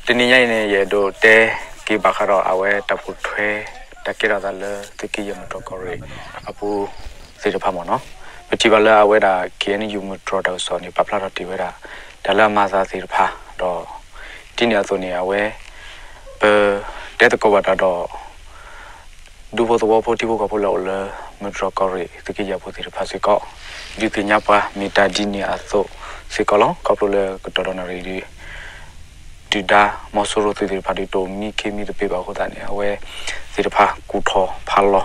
တနံၤညါအံၤန့ၣ် ယအဲၣ်ဒိးတဲက့ၤဘၣ်ဃးဒီးအဝဲတၢ်ပိာ်ထွဲ တၢ်ကဲထီၣ်သးလၢသုးက့ယဲၢ်မုၢ်တြီၢ်ကီၢ်ရ့ၣ်အပူၤသ့ၣ်တဖၣ်မ့ၢ်နီၤ. ပထံၣ်ဘၣ်လၢအဝဲဒၣ် ခ့ၣ်အဲၣ်ယူၣ် မုၢ်တြီၢ်တၢ်ကစီၣ်န့ၣ် ပာ်ဖျါထီၣ်တ့ၢ်ဝဲဒၣ် တၢ်လၢအမၤအသးသ့ၣ်တဖၣ်ဒီး ဒ်န့ၣ်အသိးန့ၣ် အဝဲ ပတဲသကိးဘၣ်တၢ်ဒီး ဒူဖိသဝီဖိ ထံဖိကီၢ်ဖိလၢအအိၣ်လၢ မုၢ်တြီၢ်ကီၢ်ရ့ၣ် သုးက့ယဲၢ်အပူၤသ့ၣ်တဖၣ်စ့ၢ်ကီး ဒုးသ့ၣ်ညါပှၤမ့ၢ်တၢ်ဒ်န့ၣ်အသိးစ့ၢ်ကီးလီၤ. ခီဖျိလၢကတီၢ်ဒီးနၣ်ရံၣ်ဒုး ဒုၣ်ဒါမီၤစိရိၤသုးသ့ၣ်တဖၣ်ဒုး တအိၣ်မံခ့မံသပ့ၤဘၣ်အဃိသတးန့ၣ် အဝဲသ့ၣ်တဖၣ်ကူၣ်ထီၣ်ဖးလီၤ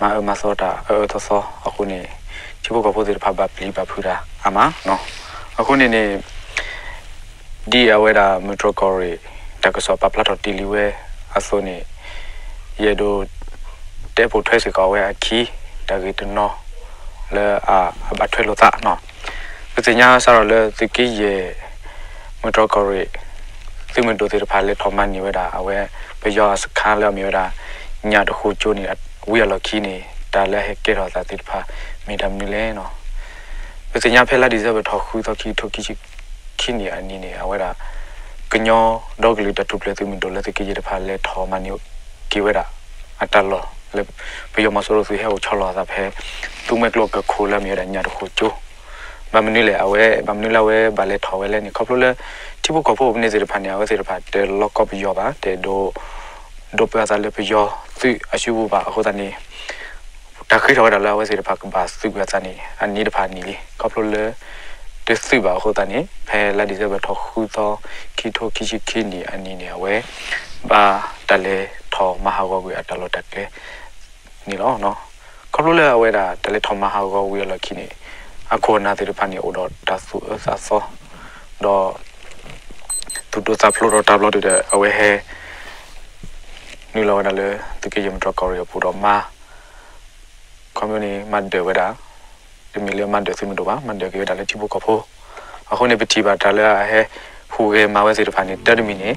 မၤအၢမၤသီတၢ်အၢအၢသီသီအဃိန့ၣ် ထံဖိကီၢ်ဖိသ့ၣ်တဖၣ်ဘၣ်ပျံၤဘၣ်ဖုးတၢ်အါမးနီၤ. အဃိန့ၣ်န့ၣ် ဒ်အဝဲဒၣ်မုၢ်တြီၢ်ကီၢ်ရ့ၣ် တၢ်ကစီၣ်ပာ်ဖျါထီၣ်တ့ၢ်လံဝဲအသိးန့ၣ် ယအဲၣ်ဒိးတဲပိာ်ထွဲစ့ၢ်ကီးအဝဲအခံ တၢ်ဂ့ၢ်တနီၤလၢအဘၣ်ထွဲလိာ်သးနီၤ. ပသ့ၣ်ညါစးထီၣ်လၢသုးက့ယဲၢ် မုၢ်တြီၢ်ကီၢ်ရ့ၣ် သုးမုၢ်ဒိၣ်သ့ၣ်တဖၣ်လဲၤထီၣ်မၤန့ၢ်ဝဲဒၣ် အဝဲပယီၤအစခါလၢအမ့ၢ်ဝဲဒၣ် ညၣ်တဃိကၠိန့ၣ် ဝံၤအလီၢ်ခံန့ၣ် တၢ်လၢအဟဲကဲထီၣ်အသးသ့ၣ်တဖၣ် မ့ၢ်တၢ်မနုၤလဲၣ်နီၤ. ပသ့ၣ်ညါဖဲလါဒံၣ်စဲဘၢၣ်ထီၣ်ဃုသီ ခံကထိခံဆံခံနံၣ်အနံၤန့ၣ် အဝဲဒၣ် ကညီဒီကလုာ်တၢ်ထူၣ်ဖျဲးသုးမုၢ်ဒိၣ်လၢသုးက့ယဲၢ်တဖၣ် လဲၤထီၣ်မၤန့ၢ်က့ၤဝဲဒၣ် အတၢ်လီၢ်လၢ ပယီၤမီၤစိရိၤသုးဟဲအိၣ်ဆီလီၤအသးဖဲ သူမှဲကျိအကခိၣ်လၢအမ့ၢ်ဝဲဒၣ်ညၣ်တဃိကၠိ ဘၣ်မနုၤလဲၣ် အဝဲ ဘၣ်မနုၤလၢအဝဲဘၣ်လဲၤထီၣ်ဝဲလဲၣ်န့ၣ် ခီဖျိလၢ ထံဖိကီၢ်ဖိအပူၤန့ၣ်သ့ၣ်တဖၣ်န့ၣ် အဝဲသ့ၣ်တဖၣ်တလီၤကီပယီၤဘၣ် တအဲၣ်ဒိး ဒိးပၢအသးလၢပယီၤသုးအစုပူၤဘၣ်အဃိသတးန့ၣ် တၢ်ဃ့ထီၣ်ဝဲဒၣ်လၢအဝဲသ့ၣ်တဖၣ်ကဘၣ်သုးကွံာ်အသးန့ၣ် အနံၤတဖၣ်န့ၣ်လံ ခီဖျိလၢ တသုးဘၣ်အဃိသတးန့ၣ် ဖဲလါဒံၣ်စဲဘၢၣ်ထီၣ်ဃုသီ ခံကထိခံဆံခံနံၣ်အနံၤန့ၣ် အဝဲ ဘၣ်တၢ်လဲၤထီၣ်မၤဟးဂီၤကွံာ်အတၢ်လီၢ်တၢ်ကျဲန့ၣ်လီၤ. ခီဖျိလၢအဝဲဒၣ်တၢ်လဲၤထီၣ်မၤဟးဂီၤဝံၤအလီၢ်ခံန့ၣ် အခိၣ်အနၢ်သ့ၣ်တဖၣ်န့ၣ် အိၣ်ဒီးတၢ်သူၣ်အၢသးသီ ဒီး သူၣ်ဒိၣ်သးဖျိးဒီးတၢ်ဘျီဒုးဒီး အဝဲဟဲ နုာ်လီၤဝဲဒၣ်လၢ သုးက့ယဲၢ်မုၢ်တြီၢ်ကီၢ်ရ့ၣ်အပူၤဒီးမၤ ခီဖျိန့ၣ် မၤဒၢးဝဲဒၣ် တမ့ၢ်လၢမၤဒၢးသုးမုၢ်ဒိၣ်ဘၣ် မၤဒၢးက့ၤဝဲဒၣ်လၢထံဖိကီၢ်ဖိ အဃိန့ၣ် ပထံၣ်ဘၣ်တၢ်လၢအဟဲဟူးဂဲၤမၤဝဲသ့ၣ်တဖၣ်န့ၣ် တၢ်တမံၤန့ၣ်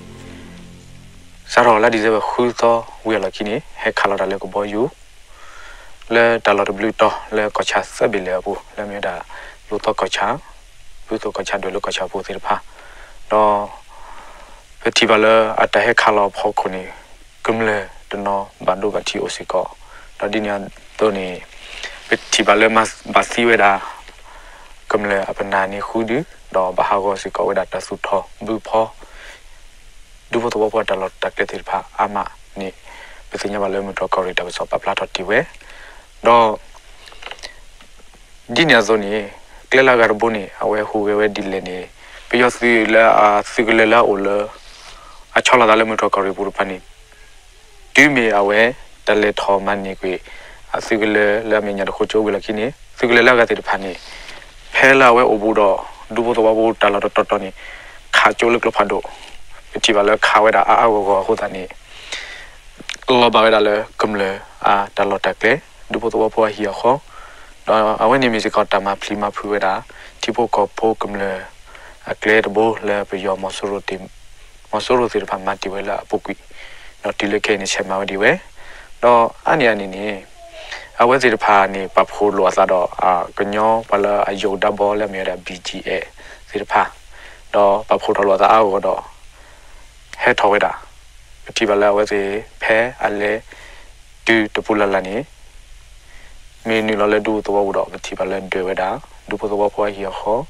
စးထီၣ်လါဒံၣ်စဲဘၢၣ်ဃုသီဝံၤအလီၢ်ခံန့ၣ် ဟဲခးလီၤတၢ်လၢကဘီယူၤ လၢတၢ်လီၢ်တဘျုးတီၤလၢကီၢ်ဆၣ်သၢဘ့ၣ်လၢအပူၤ လၢမ့ၢ်ဝဲဒၣ် လူၤသီကီၢ်ဆၣ် ဘုသိၣ်ကီၢ်ဆၣ်ဒွဲၣ်လၢကီၢ်ဆၣ်အပူၤသ့ၣ်တဖၣ် ဒီး ပထံၣ်ဘၣ်လၢအတၢ်ဟဲခးလီၤအဖီခိၣ်န့ၣ် ကမျၢၢ်တနီၤဘၣ်ဒိဘၣ်ထံးအိၣ်စ့ၢ်ကီး ဒီးဒ်န့ၣ်အသိးန့ၣ် ပထံၣ်ဘၣ်လၢဘၣ်သံဝဲဒၣ် ကမျၢၢ်အပနၢ်န့ၣ်ဃုဒု ဒီးဘၣ်ဟးဂီၤစ့ၢ်ကီးဝဲဒၣ်တၢ်သူၣ်ထီၣ်ဘုဖီ ဒူဖိသဝီဖိအတၢ်လီၢ်တၢ်ကျဲသ့ၣ်တဖၣ်အါမးန့ၣ် ပသ့ၣ်ညါဘၣ်လၢမုၢ်တြီၢ်ကီၢ်ရ့ၣ်တၢ်ကစီၣ်ပာ်ဖျါထီၣ်တ့ၢ်ဝဲ ဒီး ဒ်န့ၣ်အသိးန့ၣ် ကျဲလၢအဂၤတဘိန့ၣ် အဝဲဟူးဂဲၤဝဲဒ်လဲၣ်န့ၣ် ပယီၤသုးလၢအသုးကလၢၤလၢအအိၣ်လၢ အဆီလီၤသးလၢမုၢ်တြီၢ်ကီၢ်ရ့ၣ်ပူၤတဖၣ်န့ၣ် တုၤမ့ၢ်အဝဲ တၢ်လဲၤထီၣ်မၤန့ၢ်ကွံာ် အသုးကလၢၤလၢအမ့ၢ်ညၣ်တဃိကၠိဝံၤလီၢ်ခံန့ၣ် သုးကလၢၤလၢအဂၤသ့ၣ်တဖၣ်န့ၣ် ဖဲလၢအဝဲအိၣ်ဘူးဒီး ဒူဖိသဝီဖိတၢ်လီၢ်တတီၤတီၤန့ၣ် ခးကၠိလၢကျိဖးဒိၣ် ပထံၣ်ဘၣ်လၢခးဝဲဒၣ်အါအါဂီၢ်ဂီၢ်အဃိသတးန့ၣ် လီၤဘၣ်ဝဲဒၣ်လၢကမျၢၢ်အတၢ်လီၢ်တၢ်ကျဲ ဒူဖိသဝီဖိအဟံၣ်အဃီ ဒီးအဝဲန့ၣ်မ့ၢ်စ့ၢ်ကီးတၢ်မၤဖျံးမၤဖုးဝဲဒၣ် ထံဖိကီၢ်ဖိကမျၢၢ်အကျဲတဘိလၢပယီၤမီၤစိရိၤတ့ၢ် မီၤစိရိၤသ့ၣ်တဖၣ်မၤတ့ၢ်ဝဲလၢအပူၤကွံာ် ဒီးတုၤလၢခဲအံၤန့ၣ်ဆဲးမၤဝဲဒံးဝဲ ဒီးအါန့ၢ်အန့ၣ်န့ၣ် အဝဲသ့ၣ်တဖၣ်န့ၣ် ပာ်ဖှိၣ်လိာ်အသးဒီး ကညီပှၤလၢအယိာ်ကဒါဘီလၢအမ့ၢ်ဝဲဒၣ် ဘံၣ်ကၠံၣ်အဲၣ် သ့ၣ်တဖၣ် ဒီးပာ်ဖှိၣ်ထီၣ်လိာ်အသးအါဂီၢ်ဒီး ဟဲထီၣ်ဝဲဒၣ် ပထံၣ်ဘၣ်လၢအဝဲသ့ၣ်ဖဲအလဲၤ တုၤတပူၤလၢ်လၢ်န့ၣ် မ့ၢ်နုာ်လီၤလၢဒူသဝီပူၤဒီး ပထံၣ်ဘၣ်လၢဒွဲၣ်ဝဲဒၣ် ဒူဖိသဝီဖိအဟံၣ်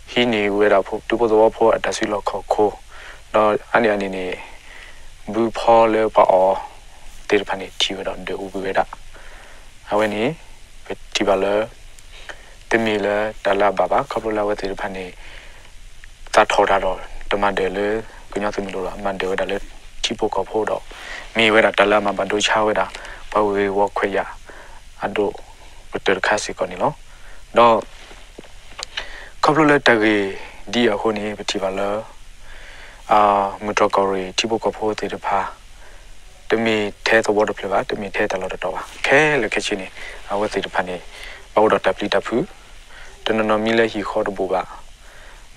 အဃီ ဒီး ဟံးန့ၢ်ဝဲဒၣ် ဒူဖိသဝီဖိအတၢ်စုလီၢ်ခီၣ်ခိၣ် ဒီးအါန့ၢ်အန့ၣ်န့ၣ် ဘုဖီလၢပှၤအီၣ်သ့ၣ်တဖၣ်န့ၣ် ထံၣ်ဝဲဒီးဒွဲၣ်အူကွံာ်ဝဲဒၣ် အဝဲန့ၣ် ပထံၣ်ဘၣ်လၢ တမ့ၢ်လၢတၢ်လၢအဘၣ်ဘၣ် ခီဖျိလၢအဝဲသ့ၣ်တဖၣ်န့ၣ် သးထီၣ်တၢ်ဒီး တမၤဒၢးလၢကညီသုးမုၢ်ဒိၣ်ဒီး မၤဒၢးဝဲဒၣ်လၢထံဖိကီၢ်ဖိဒီး မ့ၢ်ဝဲဒၣ်တၢ်လၢအမၤဘၣ်ဒိဆါဝဲဒၣ် ပှၤဂ့ၢ်ဝီခွဲးယာ် အဒိၣ်ကတၢၢ်တခါစ့ၢ်ကီးန့ၣ်လီၤ. ဒီး ခီဖျိလၢတၢ်ဂ့ၢ်ဒ်အံၤအဃိန့ၣ် ပထံၣ်ဘၣ်လၢ မုၢ်တြီၢ်ကီၢ်ရ့ၣ် ထံဖိကီၢ်ဖိသ့ၣ်တဖၣ် တမ့ၢ်ထဲသဝီတဖျၢၣ်ဘၣ်, တမ့ၢ်ထဲတၢ်လီၢ်တတီၤဘၣ်, ခဲလၢာ်ခဲဆ့န့ၣ် အဝဲသ့ၣ်တဖၣ်န့ၣ် ဘၣ်အိၣ်ဒီးတၢ်ပျံၤတၢ်ဖုး, တနီၤနီၤမံလၢဟံၣ်ဃီတဘိးဘၣ်,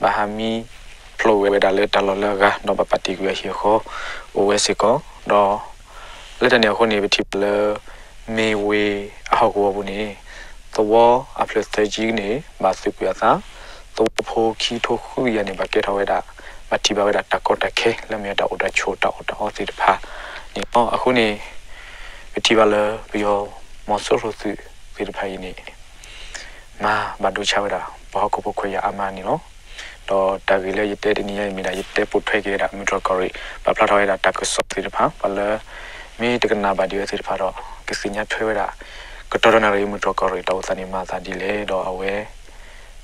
ဘၣ်ဟးမံဖျိးဝဲဒၣ်လၢတၢ်လီၢ်လၢအဂၤ ဒီးဘၣ်ပာ်တ့ၢ်ကွံာ်အဟံၣ်အဃီ အိၣ်ဝဲစ့ၢ်ကီး, ဒီး လၢတၢ်န့ၣ်အဃိန့ၣ် ပထံၣ်ဘၣ်လၢ မ့ၢ်ဝ့ၢ်အဟီၣ်ကဝီၤပူၤန့ၣ် သဝီအဖျၢၣ်သၢဆံန့ၣ် ဘၣ်သုးကွံာ်အသး, သဝီဖိခံကထိဃုကယၤန့ၣ် ဘၣ်ကဲထီၣ်ဝဲဒၣ် ဘၣ်ထံၣ်ဘၣ်ဝဲဒၣ်တၢ်ကီတၢ်ခဲ လၢအမ့ၢ်ဝဲတၢ်အိၣ်တၢ်ဆိးတၢ်အီၣ်တၢ်အီသ့ၣ်တဖၣ်န့ၣ်လီၤ. အဃိန့ၣ် ပထံၣ်ဘၣ်လၢပယီၤမီၤစိရိၤသုးသ့ၣ်တဖၣ်အံၤန့ၣ် မၤဘၣ်ဒိဆါဝဲဒၣ် ပှၤဟီၣ်ခိၣ်ဖိခွဲးယာ်အါမးန့ၣ်လီၤ. ဒီးတၢ်ဂ့ၢ်လၢယတဲတနံၤညါအံၤမ့ၢ်ဒၣ် ယတဲပိာ်ထွဲက့ၤဝဲဒၣ် မုၢ်တြီၢ်ကီၢ်ရ့ၣ် ပာ်ဖျါထီၣ်ဝဲဒၣ်တၢ်ကစီၣ်သ့ၣ်တဖၣ် ပှၤလၢ မ့ၢ်တကနၣ်ဘၣ်ဒံးဝဲသ့ၣ်တဖၣ်ဒီး ကသ့ၣ်ညါထွဲဝဲဒၣ် ကတီၢ်ဒီးနၣ်ရံၣ် မုၢ်တြီၢ်ကီၢ်ရ့ၣ် တၢ်အိၣ်သးန့ၣ်မၤသးဒ်လဲၣ် ဒီးအဝဲ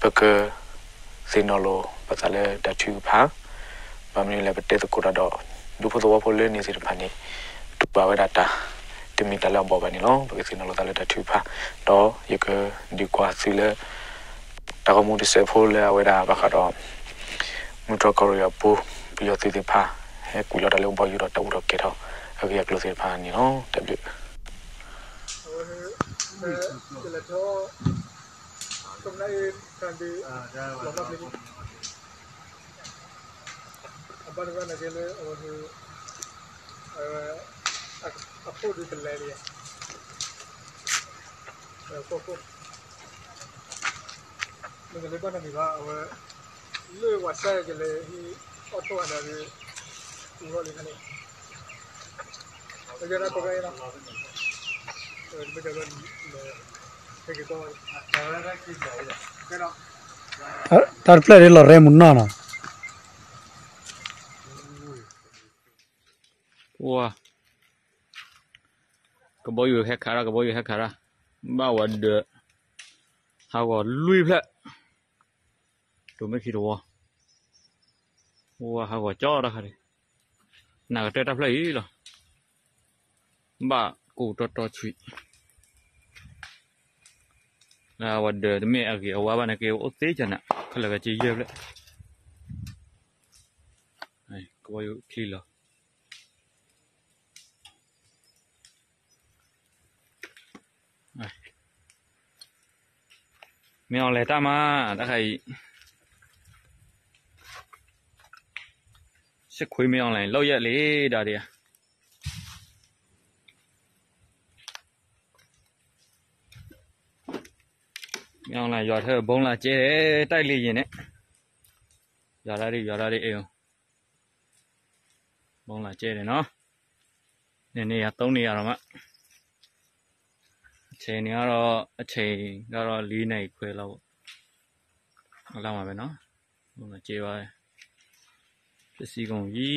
ပက သ့ၣ်နီၣ်လိာ်ပသးလၢတၢ်ထုကဖၣ်, ဘၣ်မနုၤလဲၣ် ပတဲသကိးတၢ်ဒီး ဒူဖိသဝီဖိလၢန့ၣ်သ့ၣ်တဖၣ်န့ၣ် တူၢ်ဘၣ်ဝဲဒၣ်တၢ် တမ့ၢ်တၢ်လၢအဘီၣ်ဘၣ်န့ၣ်လီၤ. ပကသ့ၣ်နီၣ်လိာ်သးလၢတၢ်ထုကဖၣ်, ဒီးယကဒုးကွၢ်သုလၢ တၢ်ဂီၤမူတစဲးဖိလၢအဝဲဒၣ်ဘၣ်ဃးဒီး မုၢ်တြီၢ်ကီၢ်ရ့ၣ်အပူၤ ပယီၤသုးသ့ၣ်တဖၣ် ဟဲကွံာ်လီၤတၢ်လၢပဘီယူၤဒီးတၢ်အူထီၣ်ကဲထီၣ်အဂ့ၢ်အကျိၤသ့ၣ်တဖၣ်န့ၣ်လီၤ. တၢ်ဘျုး အဘၣ်တဘၣ်နာ်က့လၢအဝဲ အခိၣ်ဒုးတလဲလံ, အခိၣ်ခိၣ် မ့ၢ်ကလၢဘၣ်နာ်က့ဘၣ် အဝဲ လၢဝၤစၢ်ကလဲၤဟံးအီၣ်ထိၣ်အဒၣ်ဒီး အူထီၣ်လံခါန့ၣ် တၢ်တဖျၢၣ်ဒ်လီၤရဲမုၢ်နီၢ်နီၤ, ကဘီယူၤဟဲခးရၣ် ကဘီယူၤဟဲခးရၣ်, ဘၣ်ဝဲဒၢး ဟးဂီၤလွံၢ်ဖျၢၣ်, တိၤမ့ၢ်ခံတဝီ, အိၣ်ဝဲဟးဂီၤကၠီတၢ်ခါန့ၣ်, နကတၢၢ်တၢ်ဖျၢၣ်အံၤလီၤ, ဘၣ်ကူၣ်တီတီဆွံး, လၢဝဲဒၢးတမ့ၢ်အဂ့ၤအဝါဘၣ်န့ၣ် က့ၤအိၣ်သ့ကနၤ ခဲလၢာ်ကက့ယဲၢ်ဖျၢၣ်, ကဘီယူၤချံလီၤ. မ့ၢ်အီၤလဲၤတၢ်မး တၢ်ခါအံၤ, စ့ၢ်ခွံမ့ၢ်အီၤလဲၤ လီၢ်ယဲၢ်လံဒၣ်ဒံးဧါ, မ့ၢ်အီၤလဲၤ ယွၤထၢၣ်ဘီလၢကဲ တိုက်လေယာဉ်န့ၣ်, ယွၤဒၣ်ဒံးယွၤဒၣ်ဒံးအဲၣ်, ဘီလၢကဲန့ၣ်နီၤ, န့ၣ်န့ၣ်ယၤ သုံးနေရာ ဒီးမး, အချိန်န့ၣ်ကတော့ အချိန်ကတော့လေးနာရီခွဲလောက် လောက်မှာပဲနော်, ဘီလၢကဲပါ, ဖြစ်စည်းကုန်ပြီ.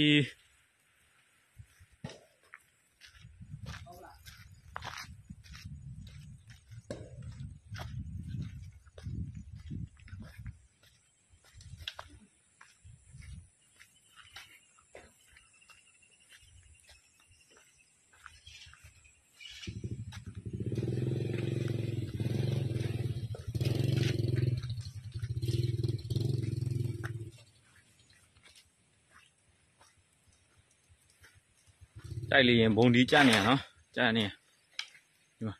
တိုက်လေယာဉ် ဗုံးသီးကျနေရနော်, ကျနေရ, ဒီမှာ,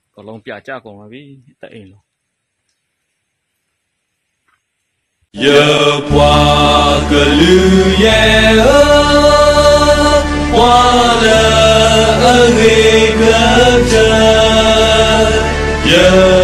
အကုန်လုံးပြာကျကုန်ပါပြီ, တအိမ်လုံး. ယပှၤကလုာ်ယဲၢ်ဧၢ, ပှၤလၢအဂ့ၤကတၢၢ်, ယ